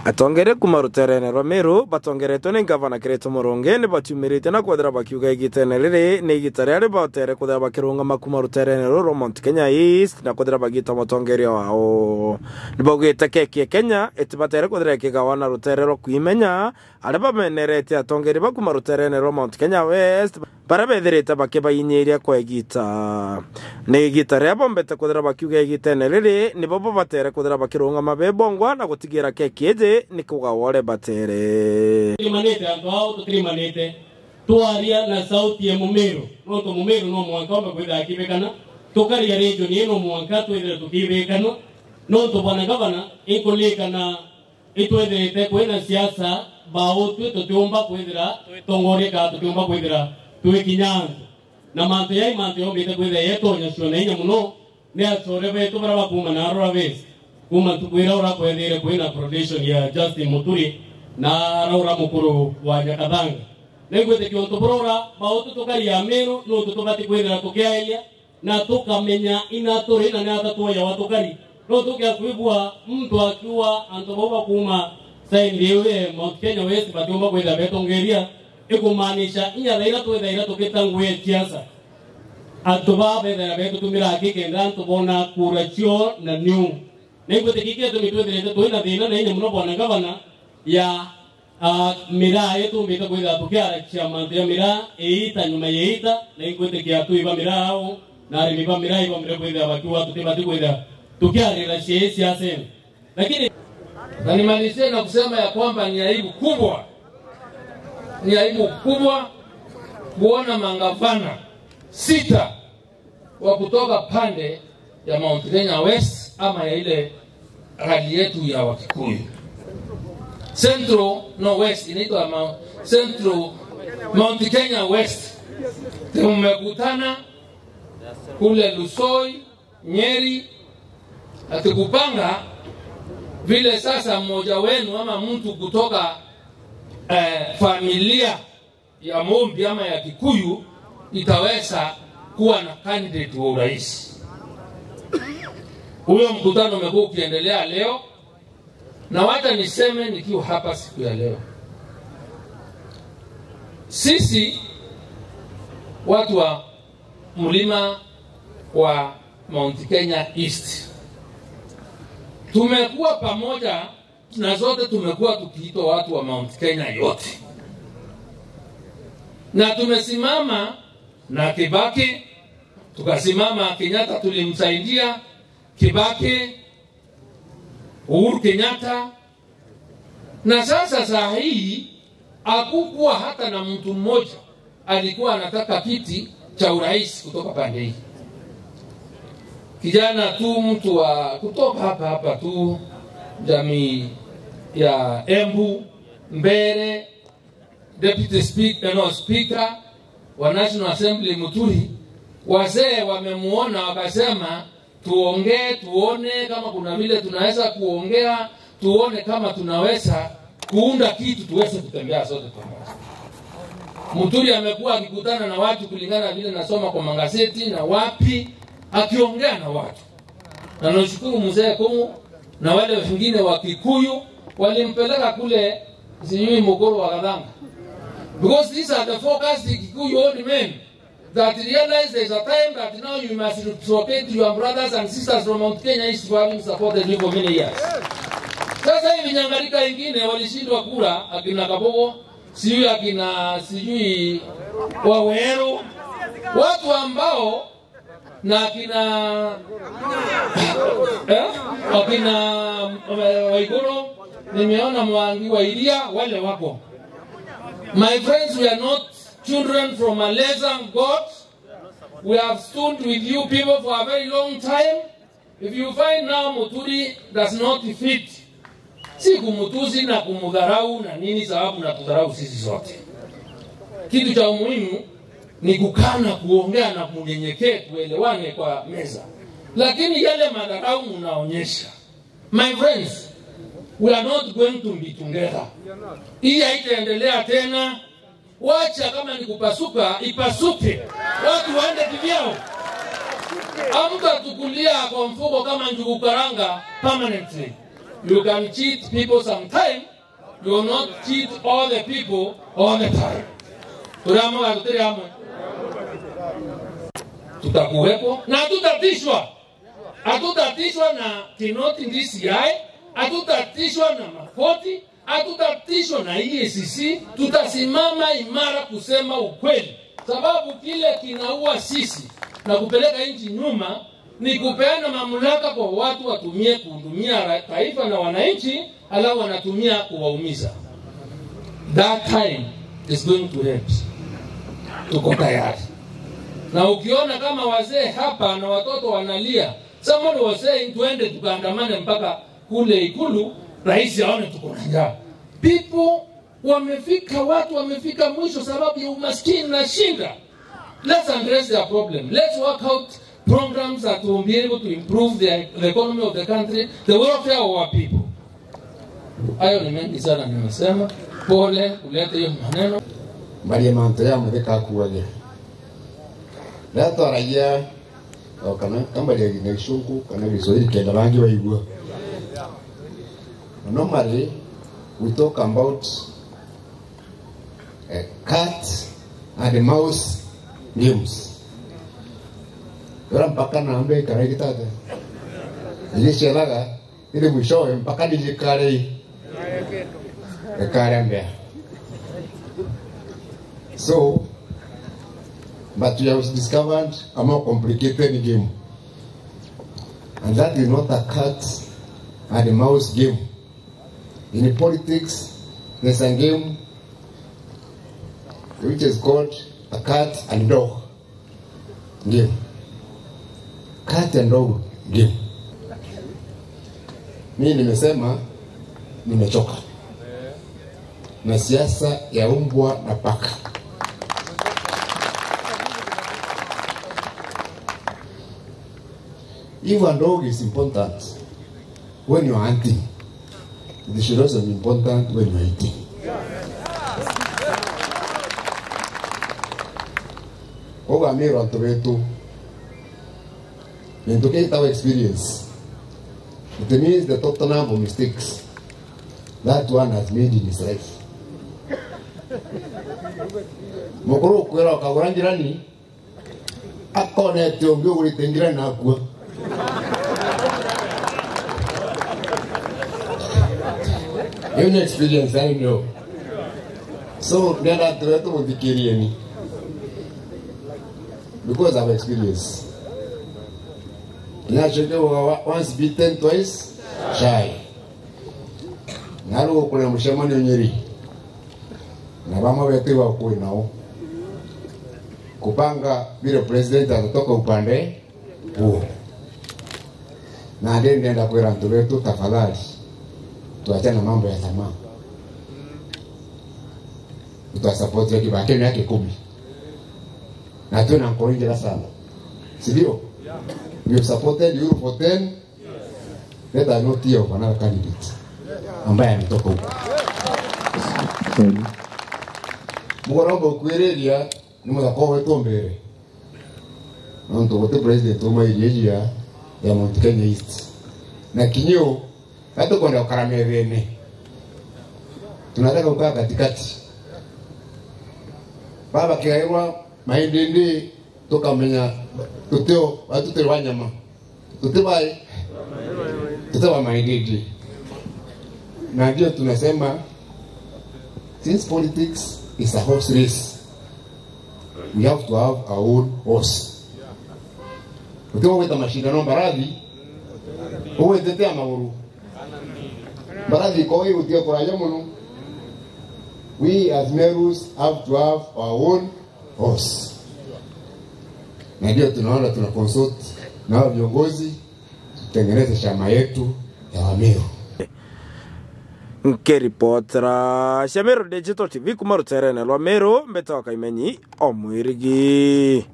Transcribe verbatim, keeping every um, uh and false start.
Atongeria kuuma ruteerene rwa Meru batongeretwe ni Ngavana Kirito Murungi ni batiumiritie na kwethira bakiuga igitene riri ni igita riria ribatere kwithira bakirungama kuuma ruteerene ruru rwa Mount Kenya East na kwithira bagiita mutongeria wao. Ni baugite keki ya Kenya itibatere kwithira ikigawa na ruteere rwa Kwimenya, aria bamenerete atongeria ba kuuma ruteerene rwa Mount Kenya West, baria bethirite bakibainyiria kwa igita. Ni igita riria bombete kwithira bakiuga igitene riri, nibo babatere kwithira bakirungama be bongwa na gutigira keki iji ni kugawa uria batere. Tutirimanite antu ao, tutirimanite. Twaria na sauti ya Mumiru, nontu Mumiru no mwanka ombe kwithira akibikana. Tukaria region ii no mwanka twithire tukibikanwa, nontu bwana ngavana, inkuririkana itwithirite kwina siasa, bautwi tutiumba kwithira twitongoria kana tutiumba kwithira twikinya antu. Na mantu jai mantu jombite kwithira yetonya ciona inya mono ni acore betu baria bakuuma na Arora West. Kuuma ntuku iria urakwethire kwina coronation ya Justin Muturi na araura mukuru wa Nyakathanga. Na ingwitikia untu burora bautu tukaria Meru nuntu tubati kwithira tukiaria na tukamenya ina turi na ni ata twoyawa tukari. No tukia kwigua muntu akiuga antu bau bakuuma side iu ya Mount Kenya West batiumba kwithira betongeria, ikumaanisha inya thaira twithaira tukita ngugi ya siasa, antu baa bethaira betutumira aki kenda antu bona kura cio na niu. Na ingwitikia gitumi twithirite twina thina na inya mono bwana ngavana ya Ah, miraa itumbite kwithira tukiarakia mantu ja miraa iita nyuma ya iita, na ingwitikia atui ba miraa au na arimi ba miraa ibombire kwithira bakiuga tutibati kwithira tukiarira ciei siasene. Lakini na nimalizie na kusema ya kwamba ni aibu kubwa, ni aibu kubwa kuona mangavana sita wa kutoka pande ya Mount Kenya West ama ya ile rali yetu ya Wakikuyu. Central, no, West, inaitwa Mount, Central, Mount Kenya West. Tumekutana kule Lusoi, Nyeri, ati kupanga vile sasa mmoja wenu ama mtu kutoka, eh, familia ya Mumbi ama ya Kikuyu itaweza kuwa na candidate wa urais. Huyo mkutano umekuwa ukiendelea leo, na wacha niseme nikiwa hapa siku ya leo, sisi watu wa mlima wa Mount Kenya East tumekuwa pamoja na zote tumekuwa tukiitwa watu wa Mount Kenya yote, na tumesimama na Kibaki, tukasimama Kenyatta, tulimsaidia Kibaki, Uhuru Kenyatta, na sasa saa hii hakukuwa hata na mtu mmoja alikuwa anataka kiti cha urais kutoka pande hii. Kijana tu, mtu wa kutoka hapa hapa tu, jamii ya Embu, Mbeere, deputy speaker, no, speaker wa National Assembly Muturi, wazee wamemuona wakasema, tuongee, tuone kama kuna vile tunaweza kuongea, tuone kama tunaweza kuunda kitu tuweze kutembea sote pamoja. Muturi amekuwa akikutana na watu kulingana na vile nasoma kwa magazeti na wapi, akiongea na watu. Na nashukuru mzee Kung'u na wale wengine wa Kikuyu walimpeleka kule, sijui Mukuru wa Gathanga. Because these are the focused Kikuyu old men that realize there is a time that now you must reciprocate to your brothers and sisters from Mount Kenya East for having supported you for many years. Sasa hivi Nyangarika ingine walishindwa kura, akina Kabogo, sijui akina, sijui Waweru, watu ambao na akina, eh, akina, eh, Waiguru, nimeona Mwangi wa Iria, wale wako. My friends, we are not children from a lesser God. We have stood with you people for a very long time. If you find now Muturi does not fit, si kumutusi na kumudharau na nini, sababu natudharau sisi sote. Kitu cha umuhimu ni kukaa na kuongea na kunyenyekea, tuelewane kwa meza. Lakini yale madharau mnaonyesha, my friends, we are not going to be together. Hii haitaendelea tena. Wacha kama ni kupasuka, ipasuke. Watu waende kivyao. Hamtatukulia kwa mfuko kama njugu karanga permanently. You can cheat people sometime, you will not cheat all the people all the time. Turi amwe ga tutiri amwe? Tutakuwepo na hatutatishwa. Hatutatishwa na Kinoti D C I, hatutatishwa na makoti, hatutatishwa na E A C C. Tutasimama imara kusema ukweli, sababu kile kinaua sisi na kupeleka nchi nyuma ni kupeana mamlaka kwa watu watumie kuhudumia ra-, taifa na wananchi, alafu wanatumia kuwaumiza. That time is going to end. Tuko tayari. Na ukiona kama wazee hapa na watoto wanalia, somebody was saying, "Tuende tukaandamane mpaka kule Ikulu, rais aone tuko na njaa." People wamefika, watu wamefika mwisho sababu ya umaskini na shida. Let's address their problem. Let's work out programs that will be able to improve the, the economy of the country, the welfare of our people. Hayo ni mengi sana nimesema. Pole kuleta hiyo maneno. Mbarie mantu ya muthika kuagia. Riria twaragia, o kana, ka mbariagia na Gicungu kana Giswahili kenda bangi baigua. Normally, we talk about, eh, cat and mouse games. Ura mpaka na mbe ikara igitate. Igiciaraga, ili mwishowe mpaka nijikare i-, ikare mbea. So, but we have discovered a more complicated game. And that is not a cat and mouse game. In politics, there's a game which is called a cat and dog game. Cat and dog game. Mimi nimesema nimechoka na siasa ya umbwa na paka. If a dog is important when you are hunting, it should also be important when you are eating. Koguo amirwa antu betu, gintu kiu gitagwa experience. It means the total number of mistakes that one has made in his life. Mukuru ukwira ukagura njirani, akonete ungi ugurite njirani nakua. Hiyo ni experience, I know. So, ndenda tuwe tumuthikirieni. Because of experience. Inachoke wa-, once bitten, twice shy. Na riu gukuria mucemanio Nyeri. Na bamwe betu ibakuwi nao. Kupanga vile president atatoka upande huo. Na ndi ndienda kwira antu betu, tafadhali, tuachane na mambo ya tamaa. Tutasupport Kibaki miaka ikumi. Na twina nkoro injega sana. Si ndio? We have supported Uhuru for ten. Let us not hear of another candidate ambaye ametoka huko. Kweli. Mugoromba ukwiriria ni muthaka wetu mbere. Nontu guti president umairie area ya Mount Kenya East. Na kinya uu, gatukwenda gukara methene. Tunataka kukaa katikati. Baba kigairwa maindindi tukamenya tutio, watu turi wa nyama. Tuti bai, tuti ba mindindi. Na ndio tunasema, since politics is a horse race, we have to have our own horse. Uti wa gwita mashindano mbarathi, ugwitite a maguru. Mbarathi iko igutia kuraja muno. We as Merus have to have our own horse. Na ndio tunaona tuna consult na hao viongozi, tutengeneze chama yetu ya Wameru. Nkiripotera cia Meru Digital T V kuma ruterene rwa Meru, mbetawa Kaimenyi Omwirigi.